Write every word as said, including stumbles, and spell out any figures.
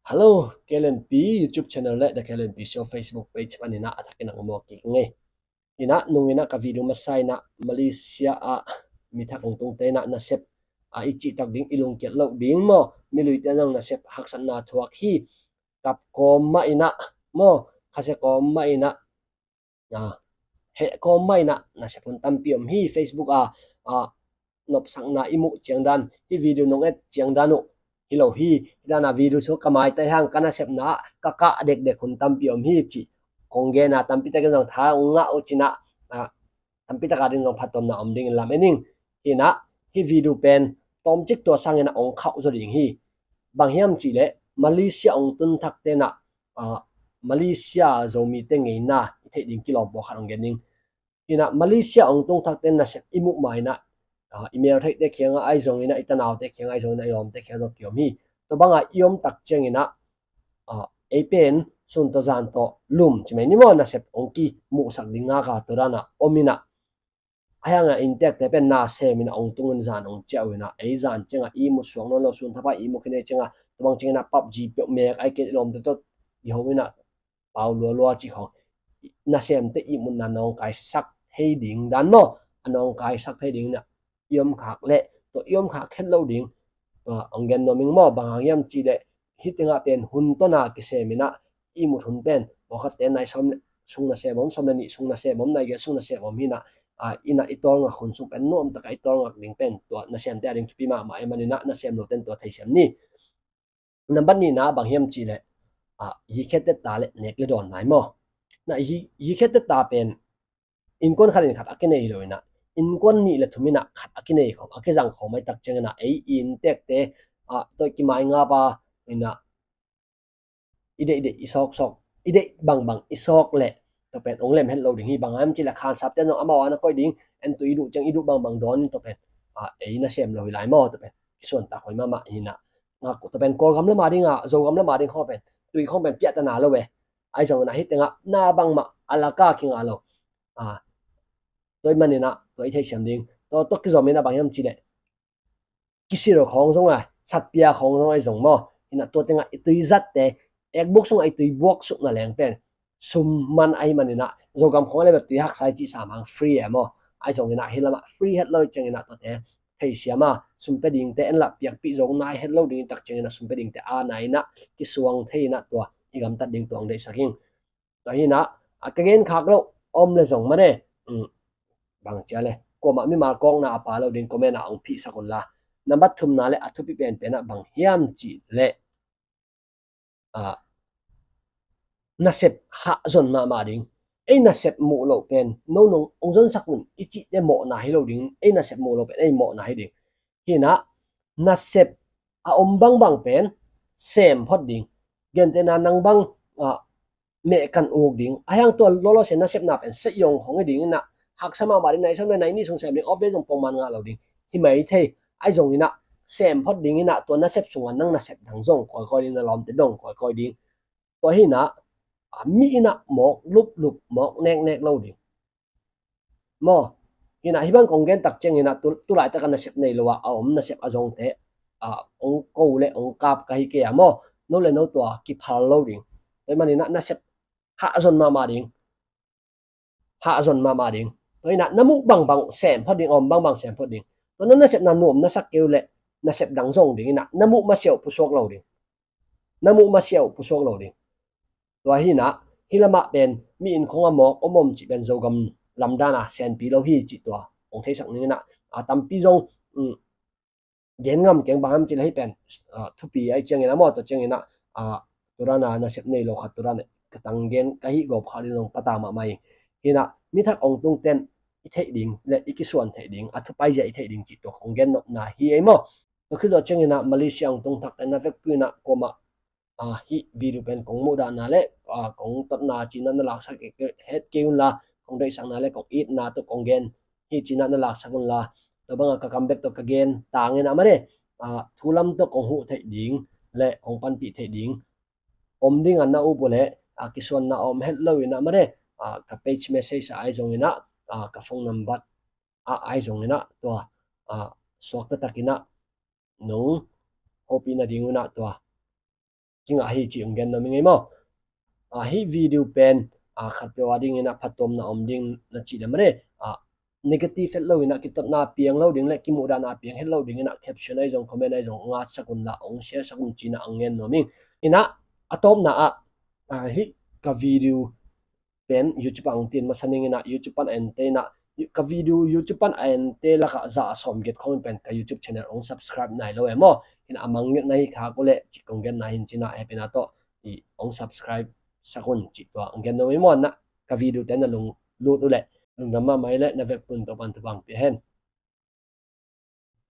Hello, K L N P YouTube channel le The K L N P Show Facebook page panin ah a thakin ah hong muak kik ing ei. Hi-in ah nung in ah ka video masa in ah Malaysia ah mi thak hong tungte in ah nasep a i cih tak ding i lungkiat loh ding maw, miluite zong nasep haksatna thuak hi. Kap kawm mah in ah maw, khasia kawm mah in ah, a, heh kawm mah in ah nasep hun tampi om hi. Facebook a, a, nopsakna i muh ciang dan, hih video nong et ciang dan uh hi lo hi. Hi dan a video sung ka maitai hang ka nasepna ah ka kah dekdek hun tampi om hi cih kong gen a, tampi takin zong tha hong ngah uh cin ah, a, tampi tak a ding zong phattuamna om dingin lam en ing. Hi-in ah hih video pen tawmcik tua sangin ah hong khauh zaw ding hi. Bang hiam cih leh Malaysia hong tun thakte in ah, a, Malaysia Zomite ngeina i theih ding kilawm pawlkhat hong gen ning. Hi-in ah Malaysia hong tung thakte in nasep i muh ma in ah, a, i mel theihte kiangah ahi zongin ah, i tanaute kiangah ahi zongin ah, i lawmte kiangah zong kiom hi. Tua bang a i om tak ciangin ah, a, ei pen sun tawh zan tawh lum ci mai ni maw, nasep hong kimuhsak ding ngak a, tua dan a om in ah, a hi hang a inntekte pen na sem in ah hong tung in zan hong ciah uh in ah, ei zan ciang a ihmut suak nawn lo, sun thapai ihmut khin ei ciang a, tua bang ciangin ah PUBG peuh mek ai kei, lawmte tawh i ho in ah pau lualua cih khawng, nasemte ihmutna nawngkaisak thei ding dan maw, a nawngkaisak thei ding in ah i om khak leh, tua i om khak het lo ding, tua hong gen nuam ing maw. Bang hang hiam cih leh hih tengah pen hun tawh na kisem in ah ihmut hun pen pawlkhatte nai sawm le, sung nasem om, sawm le nih sung nasem om, nai giat sung nasem om hi-in ah, a, in ah i tawlngak hun sung pen nuam tak a i tawlngak ding pen tua nasemte a ding thupi mahmah ahih manin ah nasem lote in tua theisiam ni. Nambat nihna bang hiam cih leh, a, hi khette ta le nek le dawn nai maw. Na hi, hi khette ta pen innkuan khat in khat a kinei lo in ah, innkuan nih le thum in ah khat a kinei khawm, a kizang khawm ahih tak ciangin ah ei inntekte, a, tawh kimai ngap a in ah, i deih deih i sawk sawk, i deih bangbang i sawk leh tua pen hong lem het lo ding hi. Bang hang hiam cih leh khansapte zong amau a na koih ding, en, tua i duh ciang i duh bangbang dawn in tua pen, a, ei nasem lo hi lai maw, tua pen kisuantak hoih mahmah hi-in ah. A, tua pen Kawlgam lam a ding a, Zogam lam a ding khawng pen, tui khawng pen piahtana lo e. Ahi zongin ah hih tengah na bangmah a lak a kingah lo. A, tua ahih manin ah tua i theisiam ding. Tua tawh kizom in ah bang hiam cih leh kisiro khawng zong a, satpia khawng zong ahi zong maw, hi-in ah tua tengah i tui zatte, ekbuk sungah i tui buak sukna leng pen sum man ahih manin ah, Zogam khawng a leh bek tui haksa i cih sam hang free e maw. Ahi zongin ah hih lamah free het lo ahih ciangin ah tuate theisiam a, sum pia dingte en lah piakpih zo nai het lo ding i tak ciangin ah sum pia dingte a nai in ah kisuang thei in ah tua i gamtat ding tua hong deihsak ing. Tua hi-in ah, a, ka gen khak loh om le zong mah ne, um, bang ci a leh, kuamah mimal kawkna a pha lo ding comment ah hong phihsak un la. Nambat thumna le a thupi penpen ah bang hiam cih leh, a, nasep hahzon mahmah ding. Ei nasep muh loh pen no nong hong zonsak un i cihte mawhna hi lo ding. Ei nasep muh loh pen ei mawhna hi ding. Hi-in ah nasep a om bangbang pen sem phot ding. Gentehna nang bang, a, meh kan uk ding. A hi hang tua lawlawsia nasepna pen seh i hong hong hi ding in ah, haksa mahmah ding, nai sawm le nai nih sung sem ding, off day zong pongman ngah lo ding. Hi mai thei, ahi zongin ah sem phot ding in ah, tua nasep sungah nang nasep dang zong kawikawi ding, na lawmte dong kawikawi ding. Tua hi-in ah, a, mi in ah mawk luplup, mawk neknek lo ding. Maw, hi-in ah hih bang kong gen tak ciangin ah tu, tu laitak a nasep nei lo a, a om nasep a zongte, a, hong ko le hong kap ka hi kei a maw. No le no tua kiphal lo ding. Tua ahih manin ah nasep hahzon mahmah ding. Hahzon mahmah ding. Tua hi-in ah na muh bangbang sem phot ding, a om bangbang sem phot ding. Tua na nasepna nuam na sak kei uh leh nasep dang zong ding in ah, na muh masiah uh pusuak lo ding. Na muh masiah uh pusuak lo ding. Tua hi-in ah, hih lamah pen mi inn khawng a mawk om om cih pen Zogam lam dan a senpi lo hi cih tua hong theisak ning in ah, a, tampi zong, um, gen ngam keng, bang hiam cih leh hih pen, a, thupi ahih ciangin ah maw, tua ciangin ah, a, tua dan a nasep nei lo khat, tua dan a ka tang gen ka hih gawp kha ding zong pata mahmah ing. Hi-in ah mi thak hong tungte in i theih ding le i kisuan theih ding, a thupai zia i theih ding cih tua kong gen nopna hi ei maw. Tua khit zawh ciangin ah Malaysia hong tung thakte na vekpi in ah kuamah, a, hih video pen kong muhdahna le, a, kong totna cih in ah na laksak het kei un la, kong deihsakna le kong itna tawh kong gen hi cih in ah na laksak un la. Tua bang a ka comeback tawh ka gen tang in ah mah ne, a, thu lam tawh kong huh theih ding le kong panpih theih ding om ding a na up uh leh, a, kisuanna a om het lo in ah mah ne, a, ka page message ah ahi zongin ah, a, ka phone number ah ahi zongin ah tua, a, suakta takin ah nong hopih nading un ah tua kingah hi cih hong gen nuam ing ei maw. A, hih video pen a, khatpeuh a dingin a phattuamna om ding na cih le mane, a, negative het lo in a, kitatna piang lo ding le kimuhdahna piang het lo dingin a, caption ahi zong comment ahi zong ngatsak un la, hong share sak un cih na hong gen nuam ing. In a, a tawpna ah a, hih ka video pen YouTube ah hong tin masa ning in a, YouTube pan a ente in a, ka video YouTube pan a ente lakah za a sawmgiat khong pen ka YouTube channel hong subscribe nai lo e maw. In a, a mangngilh na hi khak uh leh cik kong genna hi in cih na, hehpihna tawh i hong subscribe sak un cih tua hong gen nuam ei maw. Na ka video te na lunglut uh leh lungdam mahmah hi leh na vekpi un Topa'n thupha hong pia hen.